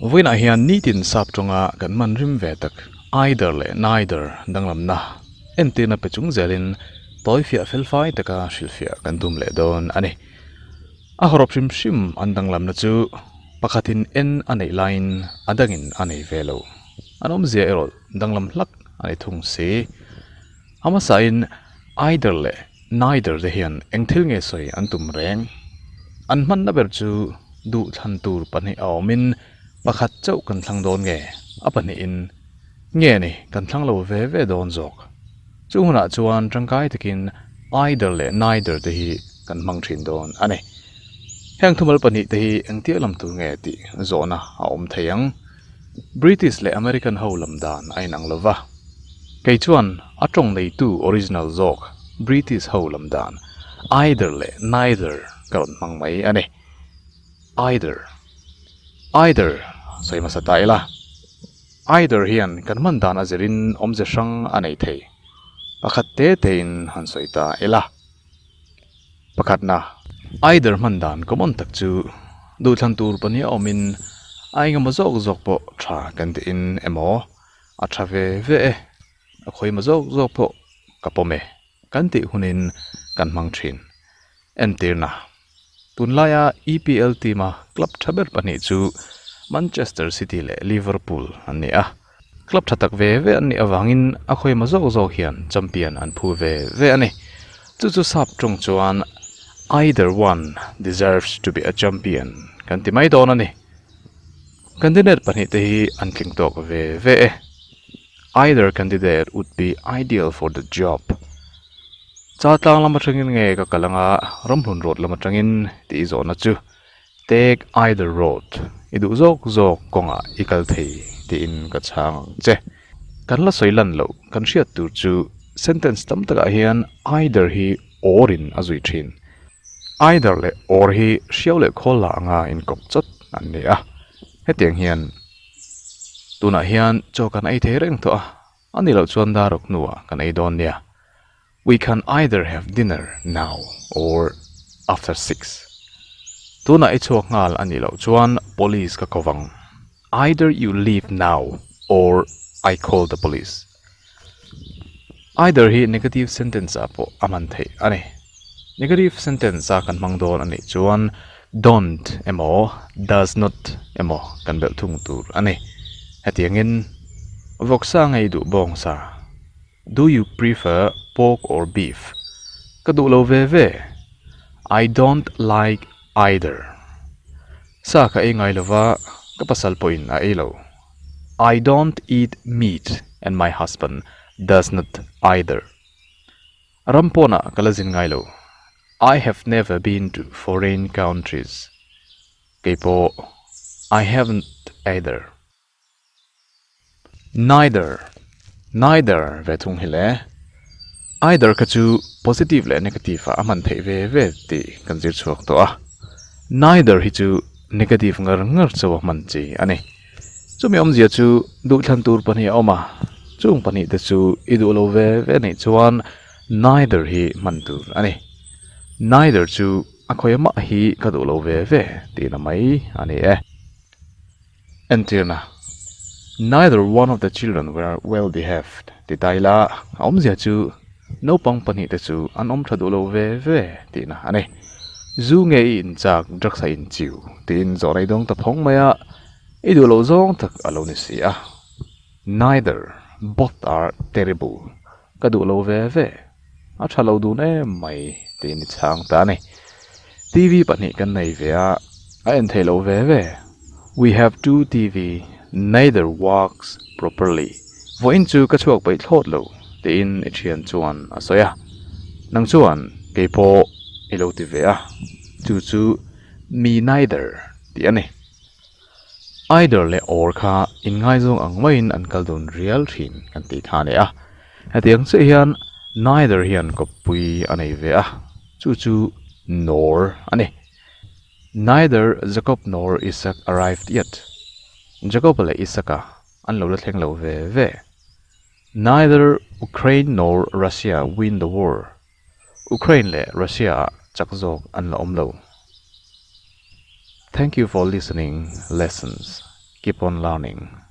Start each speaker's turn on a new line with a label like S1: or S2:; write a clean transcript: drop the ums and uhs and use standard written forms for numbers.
S1: Vawiinah hian nitin sap tawnga kan hman rim ve tak either leh neither danglamna entirna pe chung zelin tawi fiah felfai taka hrilhfiah kan tum leh dawn a ni. A hawrawp hrim hrim an danglamna chu pakhatin en a neih laiin a dangin a nei ve lo. An awmzia erawh danglam hlak a ni thung si. A hmasain either leh neither te hian eng thil nge sawi an tum reng? An hmanna ber chu duh thlan tur pahnih a awmin pakhat chauh kan thlang dawn nge? A pahnihin nge ni kan thlang lo ve ve dawn zawk? Chu hunah chuan tangkai takin either leh neither te hi kan hmang thin dawn a ni. Heng thumal pahnih te hi engtia lam tur nge tih zawhna a awm thei ang. British leh American ho lam dan a inang lo va. Kei chuan a tawng neitu original zawk British ho lam dan either leh neither ka rawn hmang mai a ni. Either. Either sawi hmasa ta ila. Either hian kan hman dan a zirin awmze hrang a nei thei. Pakhat te tein han sawi ta ila. Pakhatna, either hman dan common tak chu duhthlan tur pahnih a awmin a engemaw zawk zawk pawh tha kan tiin emaw a tha ve ve e, a khawihma zawk zawk pawh ka pawm e kan tih hunin kan hmang thin. Entirna, Tunlaia EPL team-a club tha ber pahnih chu Manchester City leh Liverpool an ni a. Club tha tak ve ve an nih avangin a khawihma zawk zawk hian champion an phu ve ve a ni. Chu chu sap tawng chuan either one deserves to be a champion kan ti mai dawn a ni. Candidate pahnih te hi an tling tawk ve ve e. Either candidate would be ideal for the job. Chaltlang lam atangin nge ka kal anga ramhlun road lam atangin tih zawhna chu take either road i duh zawk zawk kawngah i kal thei tiin ka chhang ang che. Kan la sawi lan loh kan hriat tur chu sentence tam takah hian either hi or in a zui thin. Either leh or hi hriau leh khawl lah anga inkawp chawt an ni a, hetiang hian tunah hian chaw kan ei thei reng tawh a. A ni loh chuan daruk hnuah kan ei dawn nia. We can either have dinner now or after six. Tunah i chhuak nghal a nih loh chuan police ka ko vang. Either you leave now or I call the police. Either hi negative sentence ah pawh a hman theih a ni. Negative sentence a kan hmang dawn a nih chuan don't emaw does not emaw kan belh thung tur a ni. Hetiangin vawksa ngei duh bawng sa, Do you prefer pork or beef? Ka duh lo ve ve, I don't like either. Sa ka ei ngai lova, ka pasal pawhin a ei lo. I don't eat meat and my husband does not either. Ram pawnah ka la zin ngai lo. I have never been to foreign countries. Kei pawh, I haven't either. Neither, Neither ve thung hi le. Either kha chu positive leh negative ah a hman theih ve ve tih kan zir chhuak tawh a. Neither hi chu negative ngar ngar chauh a hman chi a ni. Chumi awmzia chu duhthlan tur pahnih a awm a, chung pahnih te chu i duh lo ve ve anih chuan neither hi hman tur a ni. Neither chu a khawi mah hi ka duh lo ve ve tihna mai a ni e. Entirna, Neither one of the children were well behaved ti ta ila a awmzia chu naupang pahnih te chu an awm tha duh lo ve ve tihna a ni. Zu nge i inchak drugs a inchiu tiin zawh nei dawng ta phawng mai a, i duh loh zawng tak a lo ni si a. Neither, both are terrible ka duh lo ve ve, a tha lo dun em mai tiin i chhang ta a ni. TV pahnih kan nei ve a, a en theih loh ve ve. We have two TV, neither works properly. Vawiin chu ka chhuak peih thlawt lo tiin i thian chuan a sawi a. Nang chuan kei pawh i lo ti ve a, chu chu me neither tih a ni. Either leh or kha inngaizawng ang maiin an kal dun rial thin kan tih kha a ni a. Hetiang chiah hian neither hian kawppui a nei ve a, chu chu nor a ni. Neither Jacob nor Isaac arrived yet. Jacob-a leh Isaac-a an lo la thleng lo ve ve. Neither Ukraine nor Russia win the war. Ukraine leh Russia-ah chak zawk an la awm lo. Thank you for listening lessons. Keep on learning.